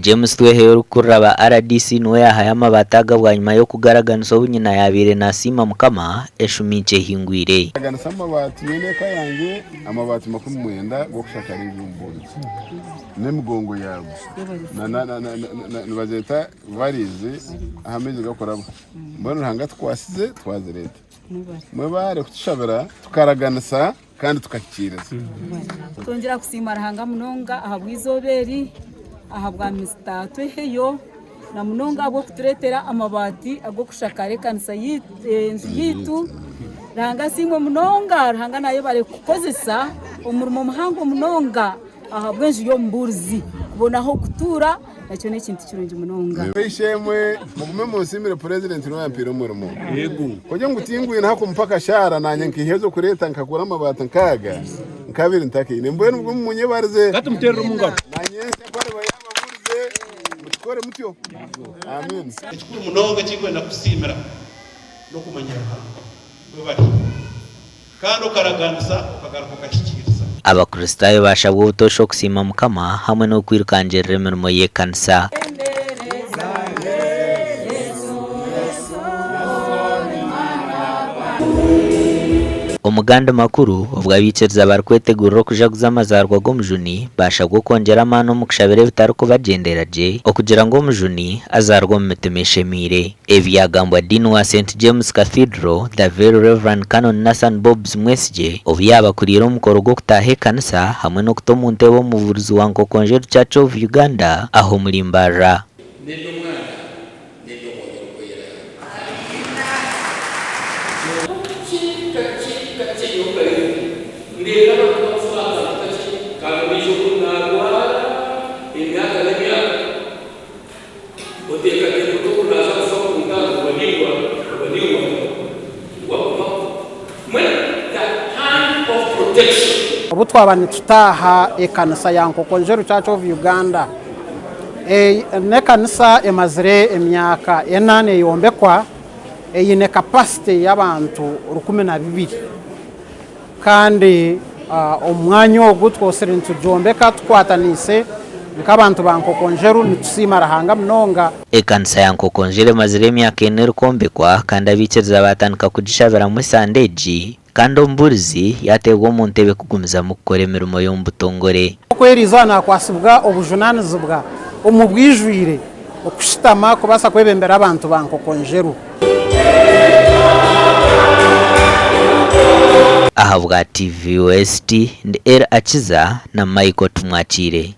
James Tweheyo orikukurira ba rdc niwe yaahayo amabaati aga bwanyima y'okugaraganisa obu nyina yaabaire naasiima Mukama eshuminkye ehingwire. Naraganisa amabaati nyowe n'eka yangye amabaati 90 g'okushakara enju omu buurizi n'emigongo yaago nibazeeta varizi ahu amaizi gakuraba. Mbwenu Ruhanga atukwasize twazireeta. Mwebare kutushabira tukaraganisa kandi tukahikiiriza. Twongyera kusiima Ruhanga munonga ahabw'eizooba eri, ahabwa Mister Tweheyo na munonga ahabw'okutureetera amabaati ag'okushakara ekanisa enju yaitu. Ruhanga asiimwe munonga, Ruhanga nayebare kukukozesa omurimo muhango munonga ahabw'enju y'omubuurizi kubona ah'okutuura. Ekyo n'ekintu kirungi munonga. B'eishe-emwe, mugume munsiimire Purezidenti niwe yampaire omurimo. Kugira ngu tingwine aha kumupa akashaara naanye nkaiha ez'okureeta nkagura amabaati nk'aga, nkabaire ntakaine. Mbwenu mugume munyebarize. Naanye ensya ku ariba yaababuurize, mukikore mutyo. Amiina. Ekikuru munonga ekinkwenda kukusiimira n'okumanya Ruhanga. Webare. Kandi okaraganisa okagaruka okahikiiriza. Abakristaayo baashabwa obutoosha okusiima Mukama hamwe n'okwirukangirira emirimo y'ekanisa. Omu gandi makuru, obwo abaikiriza barikwetegurira okujaguza amazaarwa g'Omujuni, baashabwa okwongyera amaani omu kushabira ebitarikubagyendera gye okugira ngu Omujuni azaarwe omu mitima eshemeire. Ebi byagambwa Dean wa Saint James Cathedral, The Very Rev. Canon Nathan Bobs Mwesigye obu yaaba akuriire omukoro gw'okutaaha ekanisa hamwe n'okuta omu ntebe omubuurizi wa Nkokonjeru Church of Uganda aha omuri Mbarara. N'ery'Omwana, n'ery'Omwoyo Orikwera. Amiina. Kakye, kakye, kakye nyowe nkareeba, ndeeba abantu bakufa aha kantu kakye, kandi ondiijo kuri naarwara emyaka n'emyaka. Oteekateeka oti ogu naaza kufa kwonka oba niiwe oba niiwe wagumaho. Mbwenu the hand of protection. Obu twaba nitutaaha ekanisa ya Nkokonjeru Church of Uganda, n'ekanisa emazire emyaka ena neyombekwa, eine capacity y'abantu 12 Kandi omu mwanya ogu twosire nitugyombeka tukwataniise nk'abantu ba Nkokonjeru nitusiima Ruhanga munonga. Ekanisa ya Nkokonjeru emazire emyaka ena erikwombekwa kandi abaikiriza baatandika kugishabiramu esande egi kandi omubuurizi yaateebwa omu ntebe kugumizamu kukora emirimo y'omu butongore. Nk'oku eriizooba naakwatsibwa obujunaanizibwa omu bwijwire okushutama kubaasa kwebembera abantu ba Nkokonjeru. Ahabwa TV West, ndi Elly Akiza na Michael Tumwakiire.